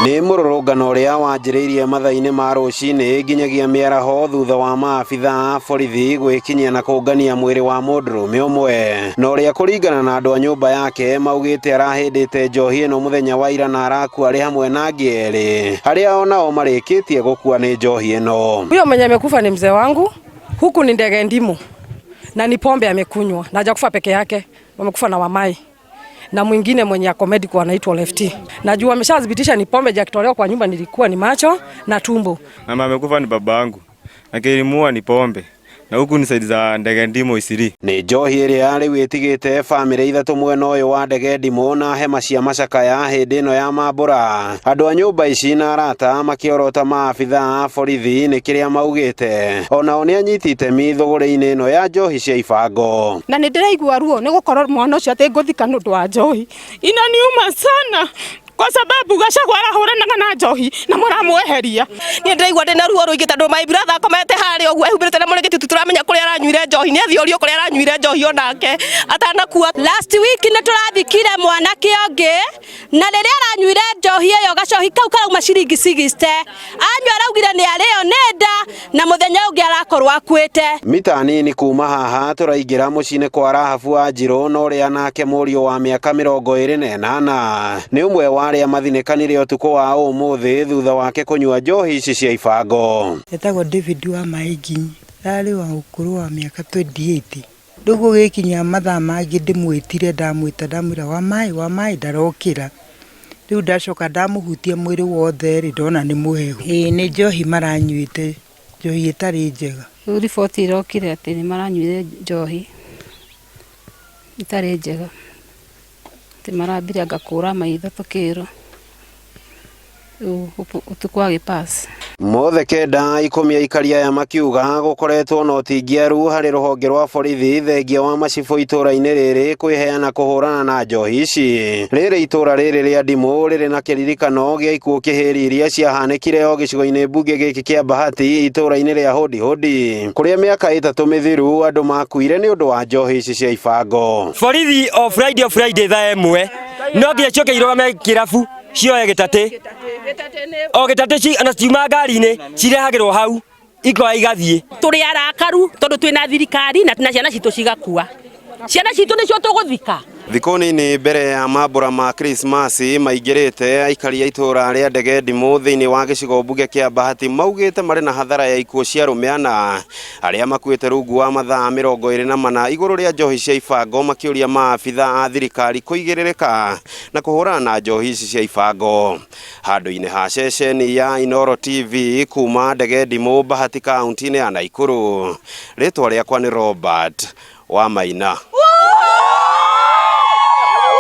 Nĩ mũrũrũngano ũrĩa wanjĩrĩirie mathaa-inĩ ma rũcinĩ nginyagia mĩaraho thutha wa maabitha a borithi gwĩkinyia na kũngania mwĩrĩ wa mũndũrũme ũmwe na ũrĩa kũringana na andũ a nyũmba yake maugĩte arahĩndĩte njohi ĩno mũthenya wa ira na arakua arĩ hamwe na angĩ erĩ arĩa onao marĩkĩtie gũkua nĩ njohi ĩno. Huyo mwenye amekufa ni mzee wangu, huku ni ndege ndimu na ni pombe amekunywa, na hajakufa peke yake, wamekufa na Wamai na mwingine mwenye ako medical anaitwa Lefty. Najua ameshathibitisha ni pombe, akitolewa kwa nyumba nilikuwa ni macho na tumbo. Mama amekufa ni baba yangu, na kilimuua ni pombe, na huku ni side za ndege ndimo Isiri. Nĩ njohi ĩrĩa rĩu ĩtigĩte bamĩrĩ ithatũ mwena ũyũ wa ndege ndimũ na hema cia macakaya hĩndĩ ĩno ya mambũra. Andũ a nyũmba ici na arata makĩorota maabitha a borithi nĩ kĩrĩa maugĩte onao nĩ anyiti itemi thũgũrĩ-inĩ ĩno ya njohi cia ibango. Na nĩ ndĩraigua ruo nĩ gũkorwo mwana ũcio atĩ ngũthika nĩ ũndũ wa njohi. Inaniuma sana kwa sababu Gachagua arahũranaga na njohi na mũramweheria. Niĩ ndĩraigua ndĩna ruo rũingĩ tondũ my brother akomete harĩa ũguo ehumbĩrĩte na mũrĩngĩti, tũtiramenya kũrĩa aranyuire njohi. Nĩ athiĩ orio kũrĩa aranyuire njohi onake atanakua. Last week nĩ tũrathikire mwanake ũngĩ, na rĩrĩa aranyuire njohi ĩyo, gacohi kau karauma ciringi 60, anyua araugire nĩ arĩo nĩ nda, na mũthenya ũngĩ arakorwo akuĩte. Mita nini kuma haha tũraingĩra mũciĩ-inĩ kwa Rahabu wa Njirũ na ũrĩa nake mũriũ wa mĩaka 28 nĩ ũmwe wa arĩa mathinĩkanire ũtukũ wa ũmũthĩ thutha wake kũnyua njohi ici cia ibango. Etagwo David wa Mainginyi, ararĩ wa ũkũrũ wa mĩaka 28. Rĩu gũgĩkinya mathaa mangĩ ndĩmwĩtire, ndamwĩta ndamwĩra wa maĩ wa maĩ, ndarokĩra. Rĩu ndacoka ndamũhutia mwĩrĩ wothe rĩ, ndona nĩ mũhehu. Ĩĩ, nĩ njohi maranyuĩte, njohi ĩtarĩ njega. Rĩu riboti ĩrokire atĩ nĩ maranyuire njohi ĩtarĩ njega, atĩ marambire anga kũra maitho tũkĩrwo, rĩu ũtukũ agĩpass. Mothe kenda ikũmi aikari aya makiuga gũkoretwo na ũtingiaru harĩ rũhonge rwa borithi thengia wa macibũ itũra-inĩ rĩrĩ kwĩheana kũhũrana na njohi ici. Rĩrĩ itũra rĩrĩ rĩa Ndimũ rĩrĩ na kĩririkano gĩa ikuũ kĩhĩri iria ciahanĩkire o gĩcigo-inĩ mbunge gĩkĩ kĩa Bahati itũra-inĩ rĩa Hodi Hodi kũrĩa mĩaka 3 mĩthiru andũ makuire nĩ ũndũ wa njohi ici cia ibango. Borithi o Friday, o Friday thaa 1 no nginya ciũke irũgame kĩrabu cioe gĩtatĩ o gĩtatĩ, na ciuma ngari-inĩ cirehagĩrwo hau ikoya igathiĩ. Tũrĩ arakaru tondũ twĩna thirikari na ciana citũ cigakua, ciana citũ nĩcio tũgũthika. Thikũ nini mbere ya mambũra ma Krismasi maingĩrĩte, aikari a itũra rĩa Ndege Ndimũ thĩinĩ wa gĩcigo mbunge kĩa Bahati maugĩte marĩ na hathara ya ikuũ cia arũme ana arĩa makuĩte rungu wa mathaa 24 igũrũ rĩa njohi cia ibango, makĩũria maabitha a thirikari kũigĩrĩrĩka na kũhũrana na njohi ici cia ibango. Handũ-inĩ ha ceceni ya Inooro TV kuma Ndege Ndimũ, Bahati, kaunti-inĩ ya Naikuru, rĩtwa rĩakwa nĩ Robert Wamaina.